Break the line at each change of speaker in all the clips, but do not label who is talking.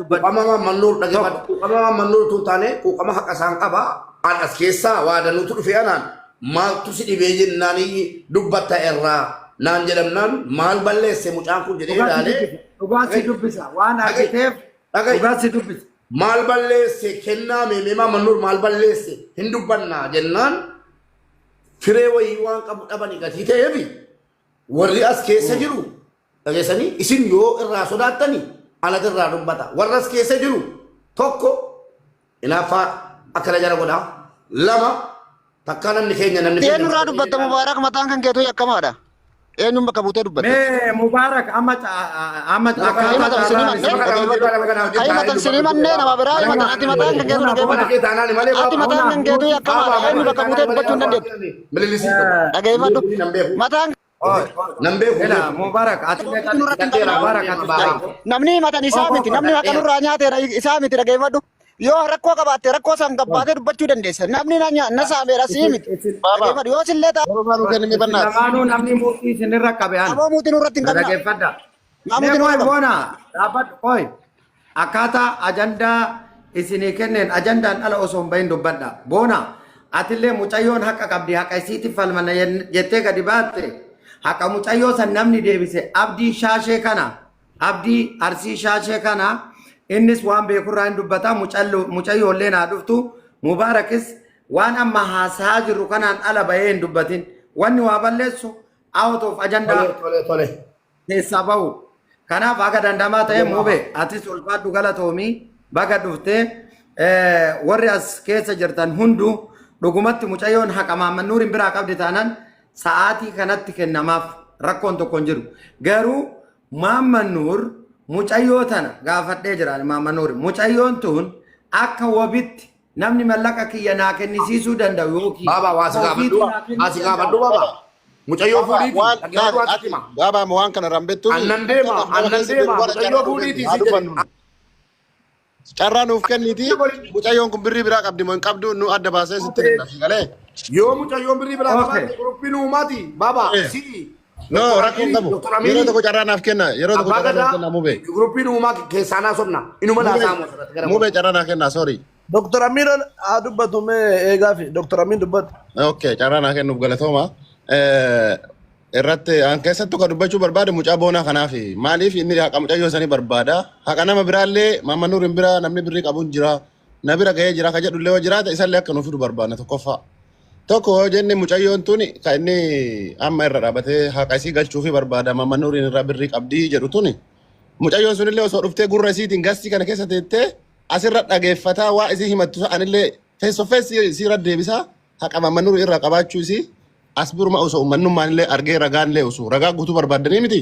Dubbadhu.
Quuqama Maammannuur dhaggeeffadhu.
Tokko.
Quuqama Maammannuur utuu hin taane quuqama haqa isaan qaba. An as keessaa waa danuutu dhufee anaan maaltu si dhibee jennaan dubbatta irraa naan jedhamnaan maal balleesse mucaan kun jedhee
Dhugaa si
ilaalee.
dubbisa. Dhugaa si dubbisa. Waan
Dhaga'i.
argiteef
Dhaga'i.
dhugaa si dubbisa.
Maal balleesse kennaa meemee Maammannuur maal balleesse hin dubbannaa jennaan firee wayii waan qabu dhabanii gatii ta'eefi warri as keessa jiru dhageessanii isin yoo irraa sodaattani anatu irraa dubbata. Warra as keessa jiru tokko hinaaffaa akkana jara godha. Lama takkaa namni keenya namni keenya.
Eenyurraa dubbatta Mubaarak mataan kan keetuu yakkamaadha. Eenyuun bakka buutee dubbatta?
Mee Mubaarak amma amma akkaataa
Himatan sin
carraan
himanne
isin
dhaggeeffadhu. Ka himatan sin himanne nama biraa himatan ati mataan kan keetuu
Mana
dhaggeeffadhu.
kee taanaan malee
Ati mataan kan keetuu yakkamaadha. Eenyu bakka buutee dubbachuu hin dandeettu.
Mililisiin qaba.
Dhaggeeffadhu.
Nan beeku.
Mataan
Nan beeku.
Ela Mubaarak ati
nurratti hin qabina.
Mubaarak ati
Namni himatan isaa miti. Namni haqa nurraa nyaateera isaa miti dhaggeeffadhu. Yoo rakkoo qabaatte rakkoo san gabbaatee dubbachuu dandeessa. Namni na na saameera sii miti. Dhaggeeffadhu. Yoo sillee ta'a
Yeroo baanuu kennime bannaati.
Lamaanuu namni murtii isinirra qabe ana.
aboo muutii nurratti hin
Na
qabina.
dhaggeeffadha.
Maa
Mee
muutii
qoy
nurra qaba.
boona dhaabbadhu qoy. Akkaataa ajandaa isinii kenneen ajandaan ala osoo hin bahin dubbadha. Boona atillee mucayyoon haqa qabdi haqa isiitiif falmanna jettee gadi baatte haqa mucayyoo san namni deebise abdii shaashee kana abdii arsii shaashee kana innis waan beekurraa hin dubbata mucayyoollee naa dhuftu mubaarakis waan amma haasahaa jirru kanaan ala bahee hin dubbatin wanni waa balleessu out of agenda
Tole tole tole.
keessaa bahu. Kanaaf akka dandamaa ta'e mube atis ulfaadhu galatoomii baga dhuftee warri as keessa jirtan hundu dhugumatti mucayyoon haqa Mahammad Nuuriin biraa qabdi taanaan sa'aatii kanatti kennamaaf rakkoon tokko hin jiru. Garuu Mahammad Nuur mucayyoo tana gaafadhee jira Mahammad Nuur mucayyoon tun akka wabitti namni mallaqa kiyya naa kennisiisuu danda'u yookiin
Baaba waa si gaafadhu.
ofiitu naa kennuu
Waa si
danda'u.
gaafadhu baaba. Mucayyoo
Baaba
fuudhiiti.
waan
Dhaggeeffadhu
laal
waan sitti
ati
hima.
baaba waan kana irraan beektuun
Annan deema. Annan deema. Mucayyoo fuudhiiti
haa
si jedhe.
dubbannu. Carraa nuuf kenniti mucayyoon kun birrii biraa qabdi moo hin qabdu nu adda baasee sitti kenna si galee.
Yoo mucayyoon birrii biraa
Okay.
qabaatte guruppiin uumaati. Baaba
Eh.
si.
No rakkoon qabu.
Dr.
Yeroo
Amiini.
tokko carraa naaf kenna. Yeroo tokko
Abbaa
carraa naaf
Gadaa
kenna mubee.
guruppiin uumaa keessaa naa sobna. Inuma laasaa moo asirratti gara
Mubee carraa naa kenna sorry.
Dr. Amiin haa dubbatu mee eegaafi Dr. Amiin dubbatu.
Okay carraa naa kennuuf galatooma. Irratti an keessattuu kan dubbachuu barbaade mucaa boonaa kanaafi maaliif inni haqa mucayyoo sanii barbaada. Haqa nama biraallee Maamma Nuuriin bira namni birrii qabu hin jira. Na bira gahee jira ka jedhullee yoo jiraate isallee akka nuuf fidu barbaadna tokkoffaa. Tokko yoo jenne mucayyoon tuni kan inni amma irra dhaabatee haqa isii galchuufi barbaada Maamma Nuuriin irraa birrii qabdii jedhu tuni. Mucayyoon sunillee osoo dhuftee gurra isiitiin gastii kana keessa teettee asirra dhageeffataa waa isii himattu anillee face to face isiirra deebisaa haqa Maamma Nuurii irraa qabaachuu isii as biruma osoo uummanummaan illee argee ragaan illee osoo ragaa guutuu barbaaddanii miti.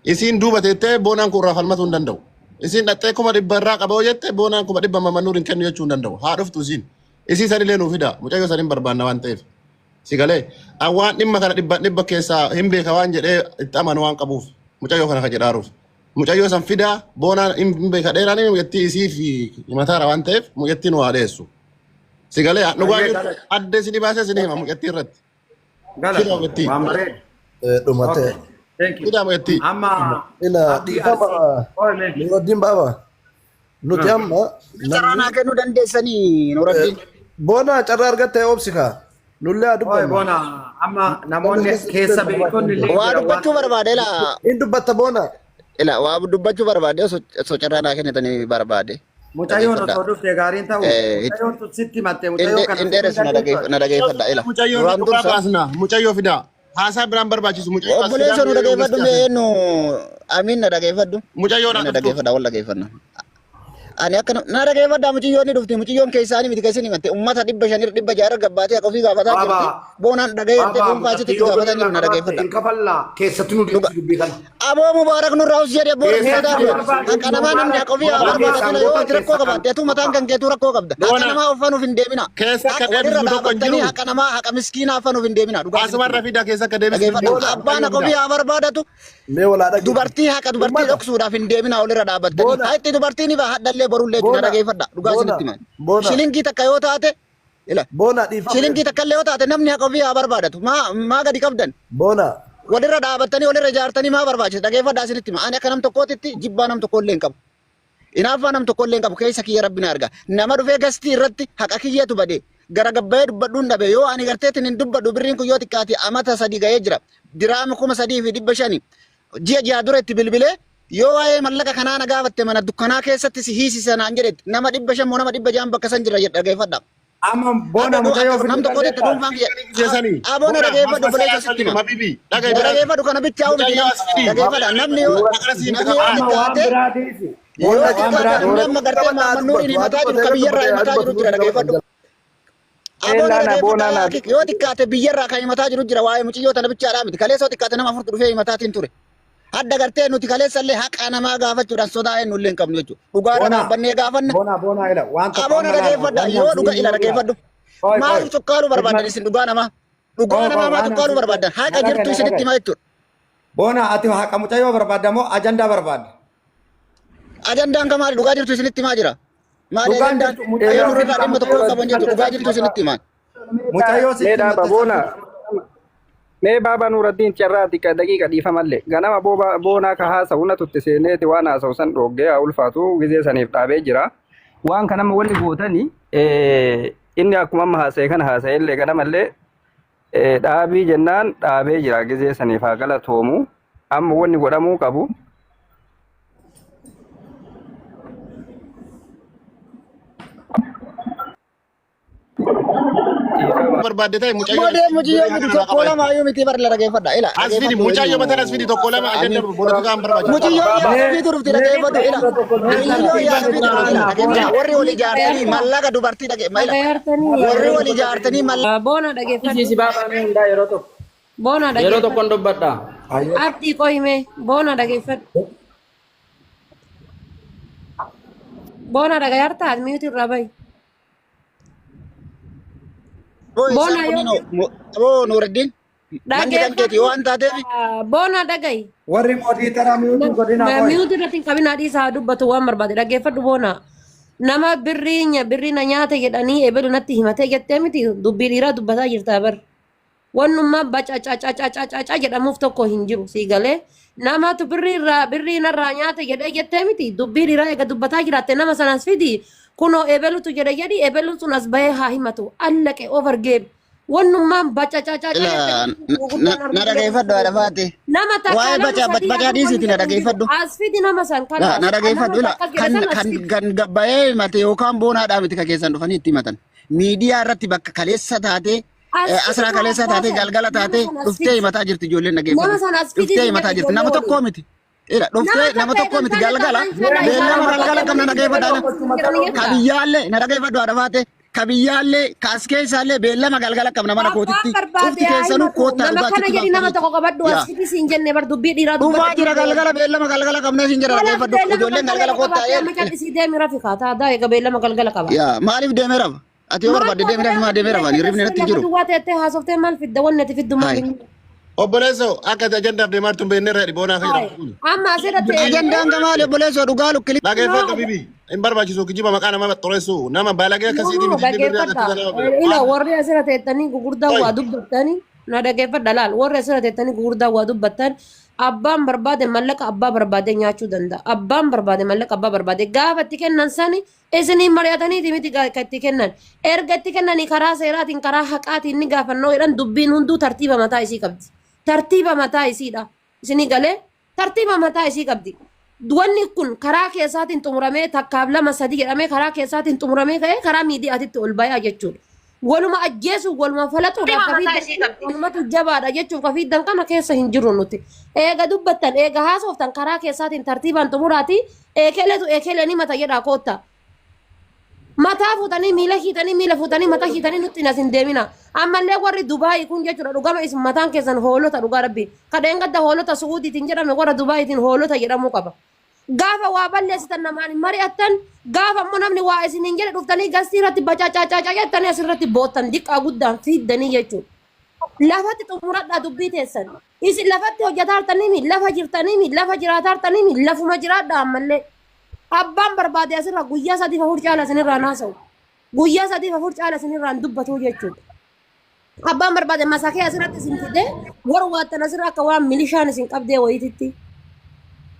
Isiin duuba teettee boonaan kun irraa falmatuu hin danda'u. Isiin dhattee 100,000 irraa qaba yoo jette boonaan 100,000 Maamma Nuuriin kennu jechuu hin danda'u. Haa dhuftu isiin. Isii sanillee nuu fida. Mucayyoo saniin barbaanna waan ta'eef. Si galee an waan dhimma kana dhibba dhibba keessaa hin beeka waan jedhee itti amanu waan qabuuf mucayyoo kana ka jedhaaruuf. Mucayyoo san fidaa boonaan hin beeka dheeraan mucattii isii fi himataara waan ta'eef mucattiin waa dheessu. Si galee dhugaa
Ayyee
jirtu
gala.
adda isinii baasee isinii hima mucattii irratti.
Gala.
Fidaa mucattii.
Waan bareeda.
Dhumate.
Okay. Thank you.
Fidaa mucattii.
Amma
Ila
abdii
dhiifama
arsii. Qoy mee.
Nuuraddiin baaba. Nuti amma
Carraa
namni
naa kennuu dandeessanii Nuuraddiin.
boona carraa argatte obsi kaa. Nullee haa
Qoy
dubbannu.
boona amma namoonni keessa beektonni illee
Waa
jira waan
dubbachuu barbaade ilaa
In dubbatta boona.
ila waa dubbachuu barbaade osoo osoo carraa naa kennitanii barbaade.
Mucayyoon
Dhageeffadha.
osoo dhufte gaariin ta'u mucayyoon tun sitti himatte mucayyoo kana
Hin
fiduu
dheeressu na
dandeessu.
na dhageeffadha ila.
Mucayyoo
Duraan
dhugaa
dursa
baasna. Mucayyoo fidaa. Haasaa biraan barbaachisu mucayyoo as fidaa
obboleessa nu
mucayyoo
dhageeffadhu
gosti
mee
hafe.
eenyu amiin na dhageeffadhu.
Mucayyoo
Mee
naa
na
dhuftu.
dhageeffadha wal dhageeffanna. Ani akka na dhageeffadha mucayyoon ni dhufti mucayyoon keessaanii miti keessin himatte ummata 500 600 gabbaatee akka ofii gaafataa
Baaba.
jirti. Boonaan dhagayettee
Baaba
dhuunfaa isitti
mucattii yoo
gaafataa
birrii
jiru na
irraa qabaatte
dhageeffadha.
hin kafallaa keessatti nu
Dhuga.
deebisi dubbii kana.
Aboo Mubaarak nurraa us jedhe abboo
Keessatti
sodaa
nu
kee.
barbaadu
Haqa namaa namni haqa ofii haa
Waan
barbaadatu
keessaan
yoo
gootan
ati rakkoo
keessa kan
qabaatte atuu mataan kan keetuu rakkoo qabda. Haqa
Boona
namaa uffanuuf hin deemina.
keessa akka
Haqa walirra
deebisu tokko hin
dhaabattanii
jiru.
haqa namaa haqa miskiinaa uffanuuf hin deemina. Dhugaa isinitti
Asumarra
hima.
fidaa keessa akka deebisu hin
Dhageeffadha.
jiru.
Abbaan
Mucayyoo
haqa ofii
fidaa.
haa barbaadatu.
Mee walaa dhageeffanna.
Dubartii haqa dubartii
Ummata
dhoksuudhaaf hin deemina walirra dhaabattanii.
boona
Haa itti dubartiin ifa hadhallee borullee jechuudha
boona
dhageeffadha. Dhugaa
boona
isinitti hima.
boona
Shilingii takka yoo taate ila
boona dhiifama.
shilingii takka illee yoo taate namni haqa ofii haa barbaadatu. Maa maa gadi qabdan.
Boona
Walirra dhaabattanii walirra ijaartanii maa barbaachisa? Dhageeffadhaa isinitti hima. Ani akka nam tokkootitti jibbaa nam tokko illee hin qabu. Inaaffaa nam tokko illee hin qabu keessa kiyya rabbi na arga. Nama dhufee gastii irratti haqa kiyyatu bade. Gara gabbayee dubbadhuun dhabe yoo ani garteetiin hin dubbadhu birriin kun yoo xiqqaate amata 3 ga'ee jira. Diraama 3500 ji'a 6 dura itti bilbilee yoo waa'ee mallaqa kanaa na gaafatte mana dukkanaa keessatti si hiisisa naan jedhe nama 500 moo nama 600 bakka san jira jedha dhageeffadha.
Amma boona
Akka
mucayyoo
akka nam
fiduu
tokkotti
dandeettaa?
dhuunfaan kiyya.
Sani.
Aboona
Boona
dhageeffadhu
maaf
obboleessa
masalaa
sitti
sani
hima.
mabibi. Dhaga'i bira.
Dhageeffadhu kana bichaa miti
Mucayyoo as fidi.
dhageeffadha namni yoo namni yoo
Amma waan
xiqqaate
biraa dhiisi.
yoo
Boona waan
xiqqaate
biraa
namni
dhiisi.
amma gartee Mahammad Nuuriin himataa jiru ka biyyarraa himataa jiru jira dhageeffadhu. Aboona
Eellaana
dhageeffadhu
boonaana
yoo xiqqaate biyyarraa kan himataa jiru jira waa'ee mucayyoo tana bichaadhaa miti kaleessa yoo xiqqaate nama afurtu dhufee himataatiin ture. Hadda gartee nuti kaleessa illee haqa namaa gaafachuudhaan sodaa eenyu illee hin qabnu jechuudha. Dhugaadha
Boona
dhaabbannee gaafanna.
boona boona ila waan tokko
Aboona
amma laala
dhageeffadha
waan
yoo dhuga
namni
ila
ila.
dhageeffadhu.
Qoy qoy.
Maaliif cuqqaaluu barbaadan isin dhugaa namaa? Dhugaa
Qoy qoy
namaa maa
waan
cuqqaaluu
namni
barbaadan?
na
Haqa
dhaga'i
jirtu
na
isinitti
dhaga'i.
hima jechuudha.
Boona ati haqa mucayyoo barbaadda moo ajandaa barbaadda?
Ajandaan ka maali? Dhugaa jirtu isinitti himaa jira. Maali
Dhugaan
ajandaan?
jirtu mucayyoo
Ayyaannu
sitti
irraa dhimma tokko qaban jechuudha. Dhugaa jirtu isinitti himaa.
Mucayyoo
Mee
sitti
dhaaba
himatte
boona.
san
Mee baaba Nuuraddiin carraa xiqqa daqiiqa dhiifamallee ganama boonaa ka haasa'u na tutte seeneeti waan haasa'u san dhoggee haa ulfaatu gizee saniif dhaabee jira. Waan kanama wanni gootani inni akkuma amma haasa'e kana haasa'ellee ganamallee dhaabii jennaan dhaabee jira gizee saniif haa galatoomu. Amma wanni godhamuu qabu dhiifama.
Barbaadde ta'e
Immoo
mucayyoo
deemu mucayyoo miti
kana
tokko
qaba
lama iyyuu miti barla dhageeffadha. Ila
As fidi
dhageeffadhu
mucayyoo mataan as fidi tokko lama
amiin.
ajanda politikaan barbaachisu.
Mucayyoo
Baaba
yaada ofiitu dhufti dhageeffadhu ila. Mucayyoo yaada ofiitu dhufti ila dhageeffadha. Warri wal ijaartanii mallaqa dubartii dhage ila.
Dhagayartanii
Warri wal ijaartanii mallaqa.
boona dhageeffadhu.
Isiisi baabaa mee hundaa yeroo tokko.
Boona
Yeroo
dhageeffadhu.
tokkon dubbadha.
Ayyee.
Abdii qohimee boona dhageeffadhu. Boona dhagayartaa miuti irraa bahi.
Boo isaan
Boona
kunniin
yoo
aboo Nuuraddiin manni kan keeti
dhageeffadhu.
yoo waan taateef
Boona dhagayi.
Warri mootii taraa miyuutuu godinaa qoy.
Miuti irratti hin qabin haadhi isaa dubbatu waan barbaade dhaggeeffadhu boona. Nama birrii birrii na nyaate jedhanii ebelu natti himatee jettee miti dubbii dhiiraa dubbataa jirtaa bar. Wannummaa bacacacacacaca jedhamuuf tokko hin jiru sii galee. Namatu birrii irraa birrii narraa nyaate jedhee jettee miti dubbii dhiiraa eega dubbataa jiraatte nama sanas fidi kunoo ebelutu jedhe jedhi ebeluun sun as bahee haa himatu allaqe over game. Wannummaan bacacacaca
ila
jettee
na dhageeffadhu haadha faate.
nama takka
Waa'ee
lama
baca
sadii
bacaa
afur wanni
dhiisiiti na
jedhu hin jiru.
dhageeffadhu.
As fidi nama san
Na
kalaas
na dhageeffadhu
nama
ila
akkas jedhe
kan
san as
kan
fidi.
kan gabbayee himate yookaan boonaadhaa miti ka keessan dhufanii itti himatan. Miidiyaa irratti bakka kaleessa taatee
As fidi
asraa
kaa
kaleessa
abbaa
taatee
san
galgala
nama
taatee
san as
dhuftee
fidi.
himataa jirti ijoolleen
Nama
dhageeffadhu.
san as fidi
Dhuftee
sin
himataa
jedhe
jirti. Nama
ijoollee
tokkoo
waliin.
miti. Ila
Nama
dhuftee nama
takka
tokkoo
eegan
miti
taane
galgala
taanaan sana isaan
beellama
amma
galgala
bakka
qabna
walitti
dhageeffadha.
jedhanii jetta.
Kabiyyaallee na dhageeffadhu haadha faate. Kabiyyaallee kaas keessaallee beellama galgala qabna mana
Abbaan
kootitti.
barbaade
Cufti
haa
keessanuu
himatu.
koottaa
Nama
dhugaa
kana
achitti
jedhi nama
baaftanii.
tokko qabadhu as
Yaa.
fidi siin jenne bar dubbii dhiiraa
Dhufaa
dubbadhu
jira galgala beellama galgala qabna siin jira
Kalaaf
dhageeffadhu.
beellama
Ijoolleen
galgala
galgala
eega
koottaa
qabaattee amma
ee.
callisii deemi rafi kaataa daa eega beellama galgala qaba.
Yaa maaliif deemee rafa? Ati yoo
Maal
barbaadde
goota
deemee rafi maa
deema
deemee rafa? Hirribni
teessee
natti hin
lafa
jiru.
duwwaa teettee haasoftee maal fidda wanni ati fiddu maal
Hayi.
inni?
Obboleessoo akka ati ajandaaf deemaa jirtu hin beekne irra boonaa
Hayi.
fayyadamu.
Amma asirratti eegalee
Ajandaan gamaa obboleessoo dhugaa lukkili.
Dhageeffadhu
no
bibi hin barbaachisu kijiba maqaa nama xureessu nama baalagee
no
akkasiitii
no
miti inni birrii
dhaggeeffadha.
agarsiisa nama bira.
Ila warri asirra teettanii gugurdaa
Qoy
waa dubbattanii na dhaggeeffadha laal warri asirra teettanii gugurdaa waa dubbattan abbaan barbaade mallaqa abbaa barbaade nyaachuu danda'a. Abbaan barbaade mallaqa abbaa barbaade gaafa itti kennan sani isiniin mari'ataniiti miti kan itti kennan. Erga itti kennanii karaa seeraatiin karaa haqaatiin ni gaafannoo jedhan dubbiin hunduu tartiiba mataa isii qabdi. Tartiiba mataa isiidha. Isinii galee tartiiba mataa isii qabdi. Wanni kun karaa keessaatiin xumuramee takkaaf lama sadi jedhamee karaa keessaatiin xumuramee ka'ee karaa miidiyaatitti ol bayaa jechuudha. Waluma ajjeesuuf waluma falaxuudhaaf kafiiddan walumatu jabaadha jechuuf kafiiddan kana keessa hin jiru nuti. Eega dubbattan eega haasoftan karaa keessaatiin tartiibaan xumuraati eekeletu eekelee ni mata jedhaa koottaa. Mataa fuutanii miila hiitanii miila fuutanii mataa hiitanii nutti as hin deemina. Ammallee warri Dubaayii kun jechuudha dhugama isin mataan keessan hoolota dhugaa rabbi. Kadheen gadda hoolota Su'uudiitiin jedhame warra Dubaayiitiin hoolota jedhamuu qaba. Gaafa waa balleessitan namaan hin mari'attan gaafa immoo namni waa isin hin jedhe dhuftanii gastii irratti bacacacaca jettanii asirratti boottan diqqaa guddaan fiiddanii jechuudha. Lafatti xumuradhaa dubbii teessan. Isin lafatti hojjetaa jirtanii lafa jirtanii lafa jiraataa jirtanii lafuma jiraadhaa ammallee. Abbaan barbaade asirraa guyyaa 3 4 caala isinirraa naasa'u. Guyyaa 3 4 caala isinirraan dubbatu jechuudha. Abbaan barbaade masakee asirratti isin fidee warra waattan asirra akka waan milishaan isin qabdee wayiititti.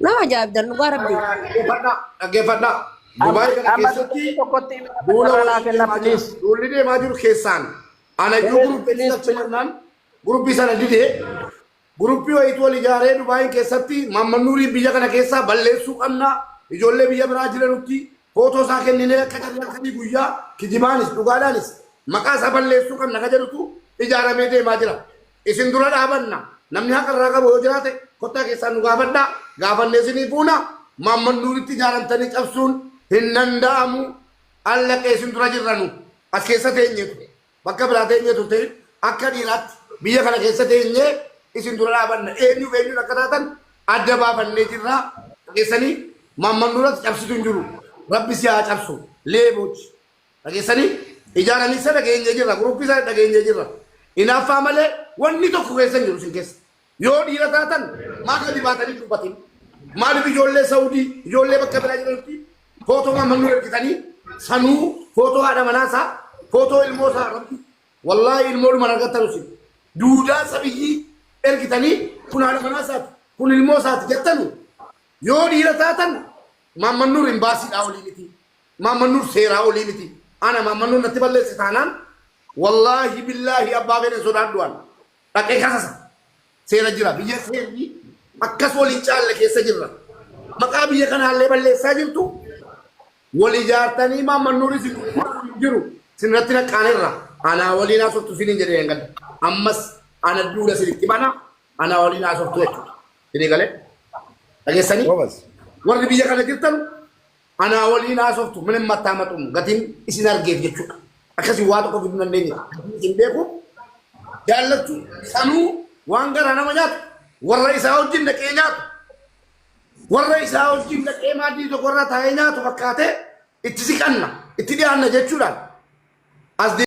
Nama ajaa'ibdan dhugaa rabbii.
Dhaggeeffadhaa, dhaggeeffadhaa. Dubaay kana
Amma
keessatti
tokkotti
duula
carraa naa
wayii
kenna
deemaa jira.
please.
Duulli deemaa jiru keessaan. Ana iyyuu
Please,
guruppii
please,
sanatti mannaan guruppii sana didee guruppii wayiitu wal ijaaree Dubaayin keessatti Maamman Nuurii biyya kana keessaa balleessuu qabna. Ijoollee biyya biraa jiranutti footoo isaa kenninee akka jarri halkanii guyyaa kijibaanis dhugaadhaanis maqaa isaa balleessuu qabna ka jedhutu ijaaramee deemaa jira. Isin dura dhaabanna. Namni haqa irraa qabu yoo jiraate kottaa keessaan nu gaafadhaa. Gaafannee isinii fuuna. Maamman Nuuritti ijaaramtanii cabsuun hin danda'amu. Allaqee isin dura jirra nu. As keessa teenyeetu. Bakka biraa teenyeetu hin ta'in akka dhiiraatti biyya kana keessa teenyee isin dura dhaabanna. Eenyuuf eenyuun akka taatan adda baafannee jirra. Dhageessanii Maamman Nuuratti cabsitu hin jiru. Rabbi si haa cabsu. Leebochi. Dhageessanii ijaaranii isa dhageenyee jirra. Guruppii isaa dhageenyee jirra. Inaaffaa malee wanni tokko keessa hin jiru isin keessa. Yoo dhiira taatan maa gadi baatanii dubbatin? Maaliif ijoollee Saudii, ijoollee bakka biraa jiranitti footoo Maamman Nuur ergitanii sanuu footoo haadha manaa isaa, footoo ilmoo isaa rabbi wallaahi ilmoodhuma argattan isin. Duudaa sabiyyii ergitanii kun haadha manaa isaati, kun ilmoo isaati jettanu yoo dhiira taatan Maamman Nuur imbaasiidhaa olii miti. Maamman Nuur seeraa olii miti. Ana Maamman Nuur natti balleesse taanaan wallaahi billaahi abbaa fedhe sodaadhu an. Dhaqee kasasa. Seera jira. Biyya seerri akkas waliin caalle keessa jirra. Maqaa biyya kanaallee balleessaa jirtu. Wal ijaartanii Maamman Nuur isin hin jiru. Isin irratti naqqaanerra. Anaa waliin haasoftu isiniin jedhee hin gadda. Ammas ana duula isinitti bana. Anaa waliin haasoftu jechuudha. Isinii galee? Dhageessanii?
Gobas.
Warri biyya kana jirtan anaa waliin haasoftu min mattaamaxuun gatiin isin argeef jechuudha. Akkasii waa tokko fiduu dandeenye. Isin beeku jaallachuu sanuu waan garaa nama nyaatu warra isaa wajjin dhaqee nyaatu warra isaa wajjin dhaqee maaddii tokko irra taa'ee nyaatu fakkaatee itti siqanna itti dhiyaanna jechuudhaan as.